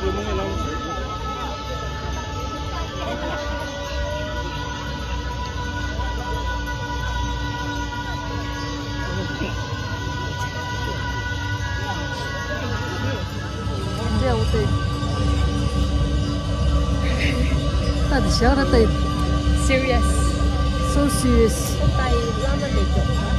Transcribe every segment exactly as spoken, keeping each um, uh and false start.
འདྲ་འོ་དེ། ད་འདི་ཞག་ར་ད་ཡིན། Serious. So serious. ད་ཡིན་བླ་མ་ལས་ཀྱོག་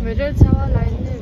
མེ་ཏོག་ཚ་བ་ལ་ཡིན་ནི།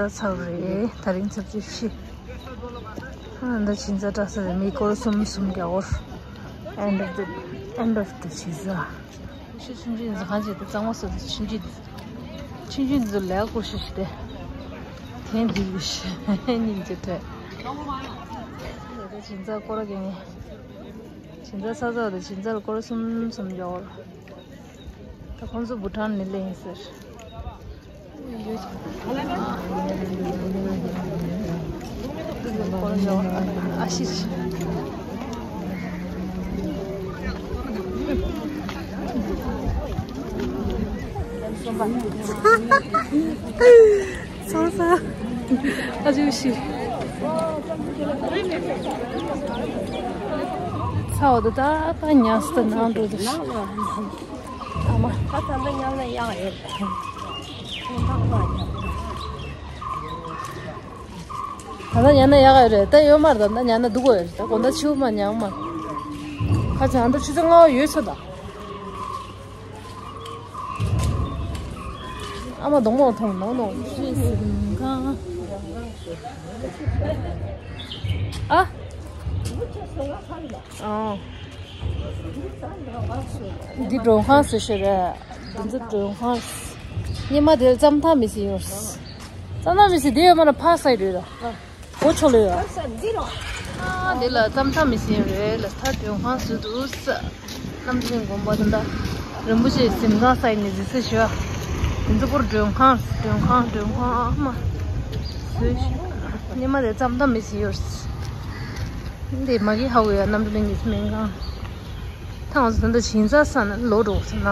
ཚར་རེད། ད་རིང་ཚར་གཅིག་ཤི། ཨ་འདི་ཕྱི་ཟླ་བཀྲ་ས་རེད། མི་སྐོར་གསུམ་གསུམ་རྒྱག་འོར། End of the, end of the ཕྱི་ཟླ། ཤི་ཆུང་ཆུང་ཟ་ཁང་ཅིག་དེ་གཙང་མ་སོ་ཆུང་ཆུང་ཆུང་ཆུང་ཟ་ལས་སྐོར་ཤི་ཤི་དེ། དེ་འདི་ཡོད་ཤི་སྙིང་རྗེ་ཐོས། ད་ཕྱི་ཟླ་སྐོར་གི་ནི། ཕྱི་ཟླ་ས་ཟླ་དེ་ཕྱི་ཟླ་ལ་སྐོར་གསུམ་གསུམ་རྒྱག་འོར། ད་ཁོང་ཚོ་བྷུ་ཊཱན་ནས་སླེབས་ཡིན་ཟེར། ཨ་ཤི། སོང་ས། ཨ་ཅུ་ཤི། ཚ་བ་དུ་ད་པ་ཉག་སྟ་ནང་འགྲོ་དུ་ཤི། ཨ་མ། ད་ད་ད་ཉག་ན་ཡག་ཡོད། ད་ད་ཉག་ན་ཡག་ཡོད་རེད། ད་ཡོད་མ་རེད། ད་ད་ཉག་ན་སྡུག་གོ་ཡོད་རེད། ད་དགོང་ད་ཆུ་མ་ཉག་མ། ཁ་ཆེ་ཨ་ད་ཆུ་ཚོད་ལྔ་བ་ཡོད་ཚོད་ད། ཨ་མ་གདོང་མོ་མཐོང་ནོ་ནོ། ཨ། ཨ། འདི་མགྲོན་ཁང་ཟེར་ཤེས་རེད། འདི་ཚོ་མགྲོན་ཁང་། སྙེ་མ་དེར་ཙམ་ཐག་མི་སྲིད་ཡོད། ཙམ་ཐག་མི་སྲིད་འདི་ཡོད་མ་ན་ཕ་སའི་རེད་ལ། འོ་ཆོ་ལོས་ཡ། ཨ་འདི་ལ་ཙམ་ཐག་མི་སྲིད་རེད་ལ། ད་མགྲོན་ཁང་བཟོས་འདུག་ས། རྣམ་གླིང་དགོན་པ་དེ་འདྲ། རིན་པོ་ཆེའི་གཟིམ་ཁང་ས་ཡིན་ནི་ཟི་སི་ཞོ། དེ་ཚོ་སྐོར་མགྲོན་ཁང་མགྲོན་ཁང་མགྲོན་ཁང་ཨ་མ། བཟོས་ཤིག་སྙེ་མ་དེ་ཙམ་ཐག་མི་སྲིད་ཡོད། འདི་མ་གི་ཧ་གོ་ཡ། རྣམ་གླིང་གི་སྨན་ཁང་། ད་ང་ཚོ་ད་ལྟ་ཞིང་ཚ་ས་ན་ལོ་འགྲོ་ས་ན།